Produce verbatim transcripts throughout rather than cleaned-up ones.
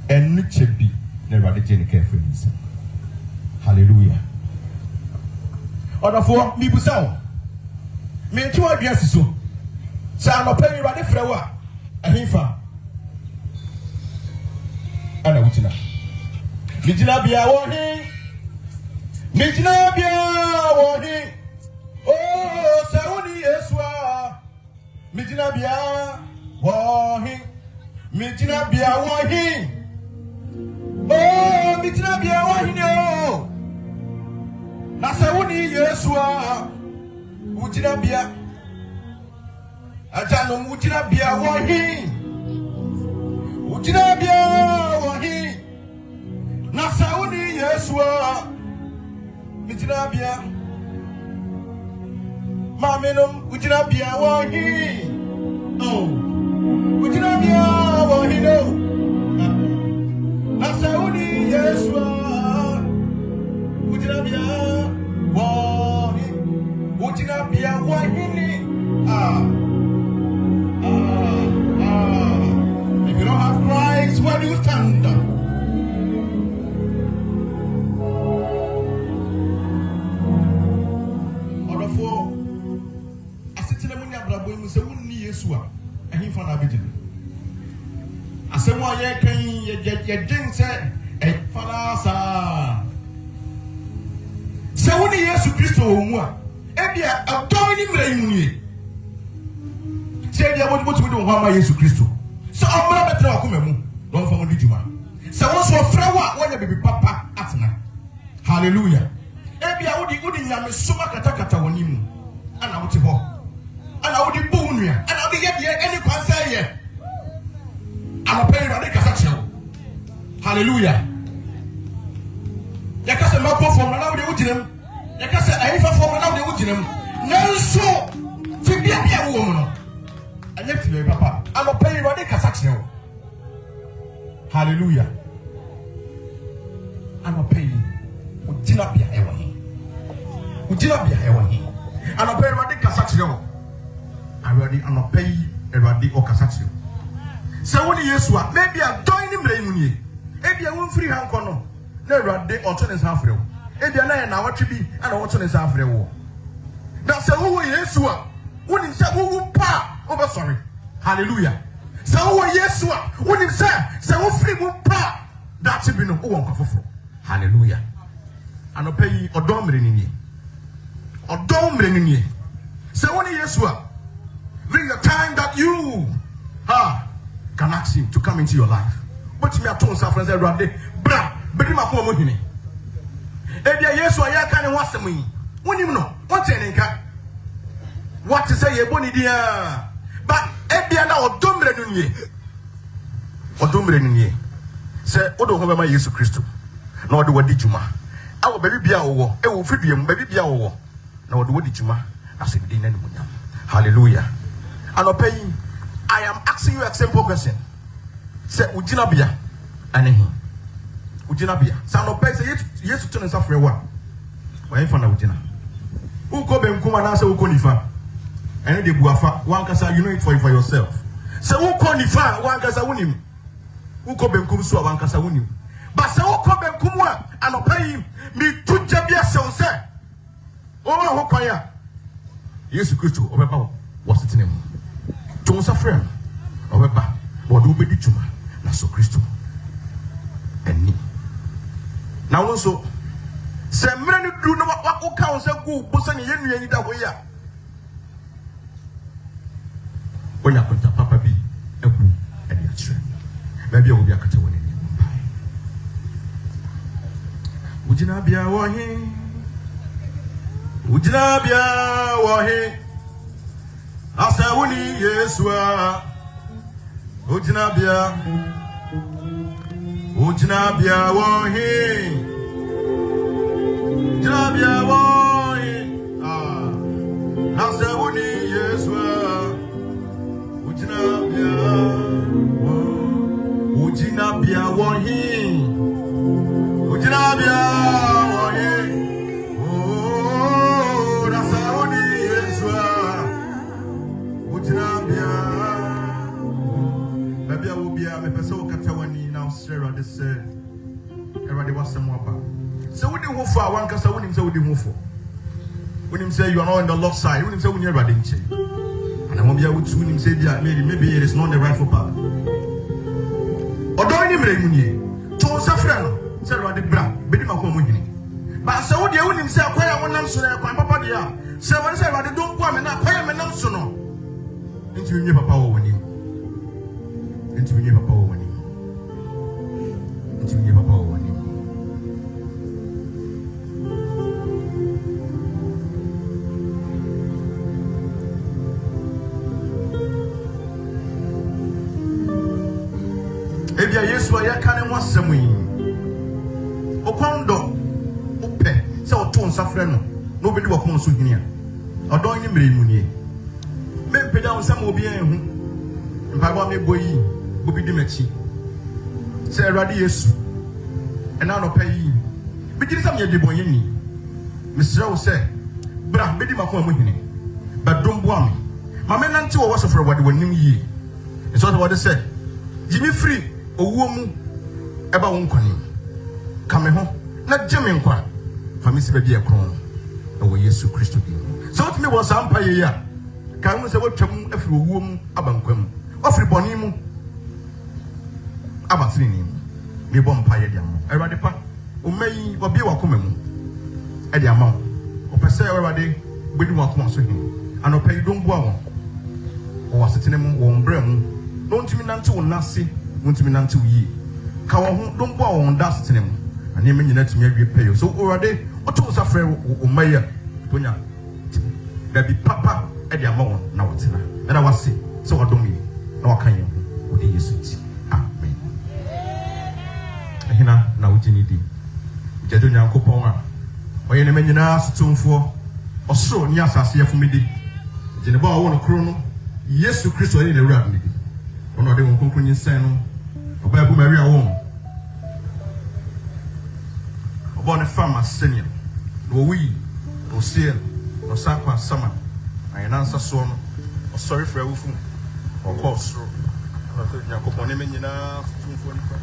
Ɛnle kyɛ bi na Awurade gye ne kɛɛfoɔ ne nsam. Hallelujah. Ɔdɔfoɔ, mebisa wo, metwe w'adwene asi so. Sɛ anɔpa yi Awurade frɛ wo a, ɛhefa na wogyina? Me gyinabea wɔ he? Me gyinabea wɔ he? Oh, sɛ wone Yesu a, me gyinabea wɔ he? Me gyinabea wɔ he? Oh, me gyinabea wɔ he o? Na sɛ wone Yesu a, wo gyinabea, agyanom, wo gyinabea wɔ he? Wo gyinabea wɔ he? Na sɛ wone Yesu a, me gyinabea. Maamenom, wo gyinabea wɔ he? Oh, wo gyinabea wɔ he o? Na sɛ wone Yesu a, wo gyinabea wɔ he? Wo gyinabea wɔ he? Ah. Ah, ah. If you don't have Christ, where do you stand? Ɔdɔfoɔ, asetena mu ne abrabɔ yi mu, sɛ wonni Yesu a, ɛhefa na wobɛgyina? Asɛm a yɛreka yi, yɛ, yɛ, yɛdwen sɛ ɛfa ara saa. Sɛ wonni Yesu Kristo wɔ wo mu a, ebia ɔdɔ ne mmara yi mu nie. Sɛ ebia wobɛtumi de wo ho ama Yesu Kristo sɛ ɔmmra bɛtena w'akoma mu na ɔmfa wo nni dwuma. Sɛ wo nso ɔfrɛ wo a, woanya baabi papa atena. Hallelujah. Ebia wode, wode nyamesom akatakata w'anim. Ɛna wote hɔ. Ɛna wode bu wo nua. Ɛna wode yɛ deɛ ɛnni kwan sɛ ɛyɛ. Anɔpa yi, Awurade kasa kyerɛ wo. Hallelujah. Yɛka sɛ Makofoɔ mmra na wode wogyina mu. Yɛka sɛ Ahefafoɔ mmra na wode wogyina mu. Nanso, tebea bi a wowɔ mu no, ɛnyɛ tebea papa. Anɔpa yi, Awurade kasa kyerɛ wo. Hallelujah. Anɔpa yi, wo gyinabea ɛwɔ he? Wo gyinabea ɛwɔ he? Anɔpa yi, Awurade kasa kyerɛ wo. Awurade, anɔpa yi, Awurade ɔkasa kyerɛ wo. Sɛ wone Yesu a, ebia dɔn ne mmara yi mu nie. Ebia womfiri ha nkɔ no, na Awurade ɔto ne nsa afrɛ wo. Ebia na yɛ naawɔtwe bi na ɔto ne nsa afrɛ wo. Na sɛ wowɔ Yesu a, wonim sɛ wowu pa a, wobɛsɔre. Hallelujah. Sɛ wowɔ Yesu a, wonim sɛ, sɛ wofiri mu pa a, daakye bi no, wowɔ nkwa foforɔ. Hallelujah. Anɔpa yi, ɔdɔ mmara no nie. Ɔdɔ mmara no nie. Sɛ wone Yesu a, this is the time that you, ah, can ask him to come into your life. Wobɛtumi ato nsa afrɛ sɛ, Awurade, bra, bɛdi m'akoma mu hene. Ebia Yesu a yɛreka ne ho asɛm yi, wonim no, wontee ne nka. Woate sɛ yɛbɔ ne din a, but ebia na ɔdɔ mmara no nie. Ɔdɔ mmara no nie. Sɛ wode wo ho bɛma Yesu Kristo na ɔde wo adi dwuma ɛwɔ baabi biara a wowɔ, ɛwɔ wo fidua mu, baabi biara a wowɔ, na ɔde wo adi dwuma, na ahyɛ ne din no animuonyam. Hallelujah. Anɔpa yi, I am asking you a simple question. Sɛ wo gyinabea ɛne he? Wo gyinabea. Sɛ anɔpa yi, sɛ Yesu, Yesu to ne nsa frɛ wo a, ɛhefa na wogyina? Wokɔ benkum anaasɛ wokɔ nifa? Ɛno deɛ bu afa, w'ankasa, you know it for, for yourself. Sɛ wokɔ nifa a, w'ankasa wonim. Wokɔ benkum nso a, w'ankasa wonim. But sɛ wokɔ benkum a, anɔpa yi, metu gya bi ahyɛ wo sɛ, woma ho kwan a, Yesu Kristo ɔbɛba w'asetena mu. To wo nsa frɛ no, ɔbɛba, ɔde wo bɛdi dwuma, na sɔ Kristo ani. Na wo nso, sɛ mmerɛ no duru na wa-, wa-, woka wo nsa gu wo bo sɛdeɛ yɛn nua yi da hɔ yi a, woanya akonta papa bi abu ɛde akyerɛ. Baabi a wɔ bi akata w'ani ne mpae. Wo gyinabea wɔ he? Wo gyinabea wɔ he? Asɛ wone Yesu a, wo gyinabea. Wo gyinabea wɔ he? Gyinabea wɔ he? Ah. Na sɛ wone Yesu a, wo gyinabea wɔ, wo gyinabea wɔ he? Wo gyinabea wɔ he? Oh, na sɛ wone Yesu a, wo gyinabea. Baabi a wɔ biara, mepɛ sɛ wo Kata w'ani na srɛ Awurade sɛ, Awurade, w'asɛm aba. Sɛ wodi ho fɔ a, w'ankasa wonim sɛ wodi ho fɔ. Wonim sɛ you are not on the Lord's side. Wonim sɛ wonni Awurade nkyɛn. Anammɔn biara wotu, wonim sɛ bi a, maybe, maybe it is not the rightful path. Ɔdɔ ne mmerɛ mu nie. To wo nsa frɛ no sɛ, Awurade, bra, bɛdi m'akoma mu hene. Baa sɛ wo deɛ wonim sɛ kwan a wonam so no yɛ kwan papa deɛ a, srɛ Awurade sɛ, Awurade, dom boa me na kwan a menam so no, ntumi nwie papa wɔ w'anim. Ntumi nwie papa wɔ w'anim. Ntumi nwie papa wɔ w'anim. Ebia Yesu a yɛka ne ho asɛm yi, ɔkɔndɔ, wopɛ sɛ ɔto nsa frɛ no na ɔbɛdi w'akoma so hene a, ɔdɔ ne mmerɛ mu nie. Mempagya wo nsa ma obiara anhu. Mpaebɔ a mebɔ yi, bɔ bi di m'akyi. Sɛ Awurade Yesu, ɛna anɔpa yi, megye di sɛ meyɛ debɔnyɛni. Mesrɛ wo sɛ, bra, bɛdi m'akoma mu hene. Bɛdom boa me. Ma menante wɔ w'asɔfo wɔ de w'anim yie. Nso sɛ wɔde sɛ, gye me firi owuo mu ɛba wo nkwa no mu. Ka me ho na gye me nkwa. Fa me si baabi a ɛkorɔn ɛwɔ Yesu Kristo din mu. Sɛ wotumi bɔ saa mpaeɛ yi a, kae ho sɛ woatwa mu afiri owuo mu aba nkwa mu. Woafiri bɔne mu aba tenenee mu. Mebɔ mpaeɛ de ama wo. Awurade pa, wo mma yi, wɔabue wɔn akoma mu de ama wo. Wɔpɛ sɛ Awurade wobɛdi wɔn akoma so hene. Anɔpa yi, dom boa wɔn wɔ wɔn asetena mu, wɔ wɔn bra mu, na wɔntumi nante wo nan ase, wɔntumi nante wo yie. Ka wɔn ho, dom boa wɔn wɔ wɔn daa asetena mu, na nneɛma nyinaa atumi awie pɛyɛ. So Awurade, woto wo nsa frɛ wo, wo, wo mma yi a, wonya baabi papa de ama wɔn na wɔtena. Yɛda wo ase sɛ wɔadom yɛn na wɔaka yɛn ho wɔ din Yesu nti. Amen. Ɛhena na wogye ne di? Gyadwo Nyankopɔn a ɔyɛ nneɛma nyinaa so tumfoɔ, ɔsoro ne asase yɛfo me di. Gye ne ba a ɔwɔ no koro no, Yesu Kristo, ɔyɛ n'awura me di. Ɔno ɔde wɔn kronkron nyinsɛn no ɔbaa bu Maria wɔn. Ɔbɔɔ ne fam asɛnea, na ɔwui, na ɔsiee, na ɔsan kɔ asama, na yɛn ansa soɔ no, ɔsɔre firi awufoɔ mu, na ɔkɔɔ soro. Ɛna sɛ Nyankopɔn nneɛma nyinaa so tumfoɔ nipa,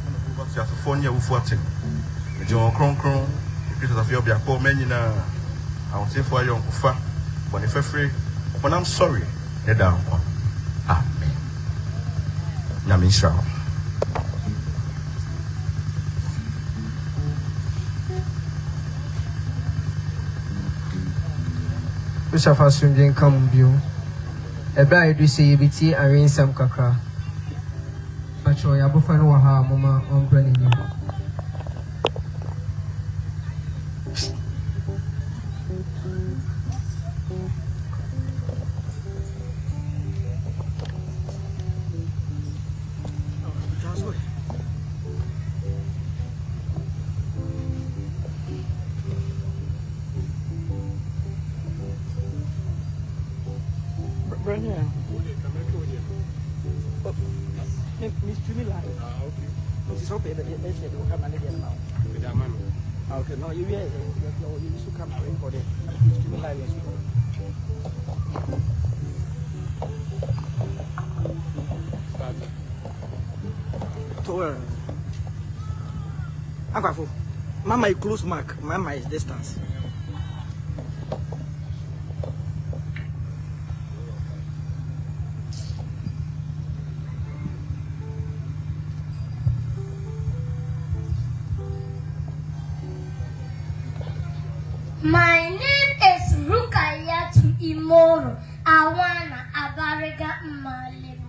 ɛna ɔbɔ ateasefoɔ ne awufoɔ atɛn. Megye wɔn kronkron, Kristo asafo yɛ ɔbiako, ɔma nyinaa, ahotefoɔ ayɔnkofa, bɔne fɛfere, ɔbɔnam sɔre, ne daa nkwa. Amen. Nyame nhyira wo. Wosafa asomdwe nka mo bio. Ɛberɛ a ɛdu sɛ yɛbɛtie awensɛm kakra. Pakyɛw, yɛn abɔfra no wɔ ha a, momma ɔmbra n'anim. Bra-, bra ne a. Oh, me, me stream live. Ah, okay. Nti sɛ wopɛ yɛ, yɛ, yɛ, yɛde wo camera ne deɛ no ma wo. Mede ama no. Ah, okay. No, yɛwie, yɛ, yɛ, yɛ, yɛsu camera record. Me stream live yɛ so. Start. To, eh, Akwafo, mama yi close mark, mama yi distance. My name is Rukayatu Imoro Awana Abariga Mmalemu.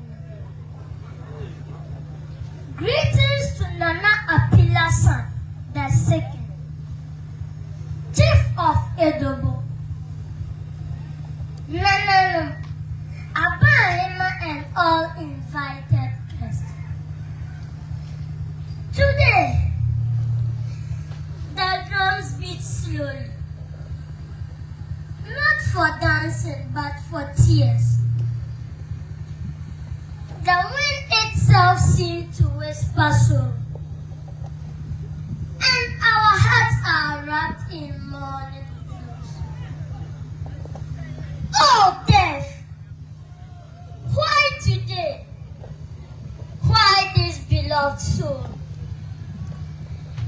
Greetings to Nana Apila San the second, Chief of Edobo, Nananom, Abahema and all invited guests. Today, the drums beat slowly. Not for dancing, but for tears. The wind itself seemed to whisper sorrow, and our hearts are wrapped in mourning clothes. Oh, death! Why today? Why this soul.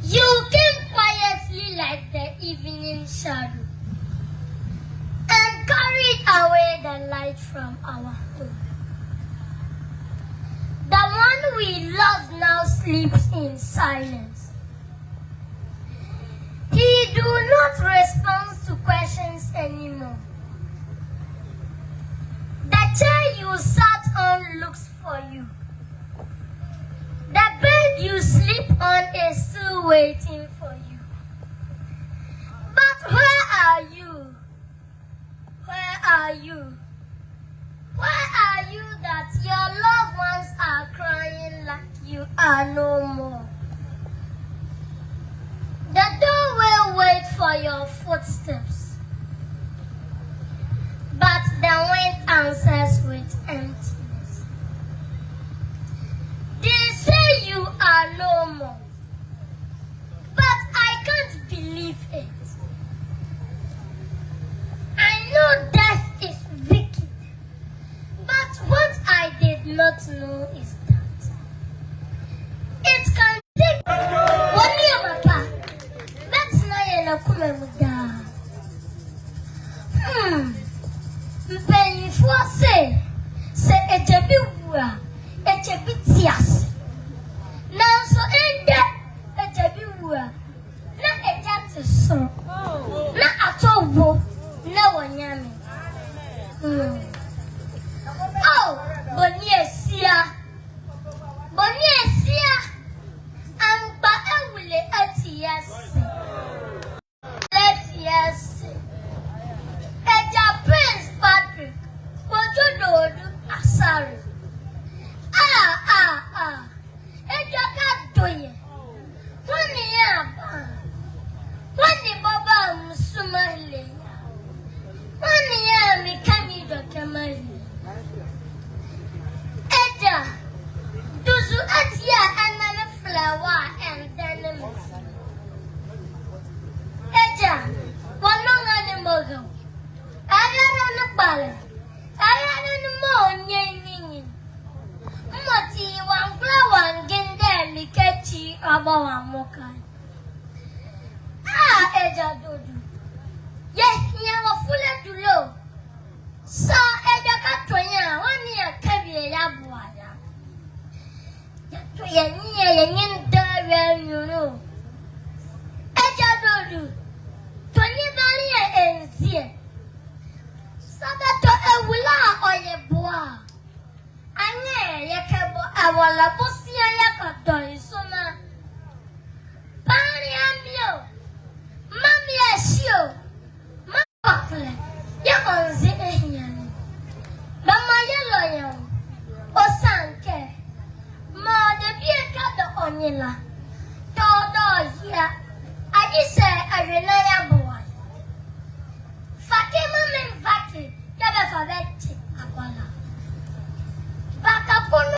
You came quietly like the evening shadow and carried away the light from our home. The one we love now sleeps in silence. He do not respond to questions anymore. The chair you sat on looks for you. The bed you sleep on is still waiting for you. But where are you? Where are you? Where are you that your loved ones are crying like you are no more? The door will wait for your footsteps, but the wind answers with emptiness. They say you are no more, but I can't believe it. I know death is wicked, but what I did not know is that it can take. Wɔ nneɛma pa bɛtena yɛn akoma mu daa. Hmm. Mpanyinfoɔ se, sɛ agya bi wu a, agya bi te ase. Nanso ɛndɛ, agya bi wu a, na agya te soro, na atɔ wo, na wɔnyane. Hmm. Oh, boni asia, boni asia, ampa awule ati ase. Ati ase. Agya Prince Patrick, Kojo Dodu Asare. Ah, ah, ah. Agya ka do yɛ. Hwane a ba? Hwane bɔbɔ a musuma le ya? Hwane a meka me dɔkɛ ma le? Agya, duzu ati a ɛna me flawa a ɛndɛ ne me. Agya, wɔnɔ ŋa ne mɔ gɛ o. Ɛyɛ ne ne kpalɛ. Ɛyɛ ne ne mɔ ɔnyɛ nyinyi. Mɔti wɔnkola wɔngendɛ me kɛkyi ɔbɔ wɔn moka. Ah, Agya Dodu. Yɛhia wɔ fule dulo. Sɛ agya ka tɔ yɛn a, wɔne yɛn ka bie yɛaboa yɛn. Yɛto yɛn nye yɛn nye nda wia nyunu. Agya Dodu. Tɔ nye bɛnle yɛn ɛnzie. Sɛ bɛtɔ awula a ɔye boa a. Anyɛ yɛkɛbɔ awɔla bosea yɛkɛdɔ ye soma. Bɛnle a me o, mma me ahyi o, mma me kɔkɔlɛ, yɛ ɔnze ɛhia ne. Bɛmaa yɛlɔ yɛ nwo, ɔsiane kɛ, mɔɔ debie kɛdɔ ɔ nye la, tɔ ɔdɔ ɔ ye a, aye sɛ awie na yɛabo.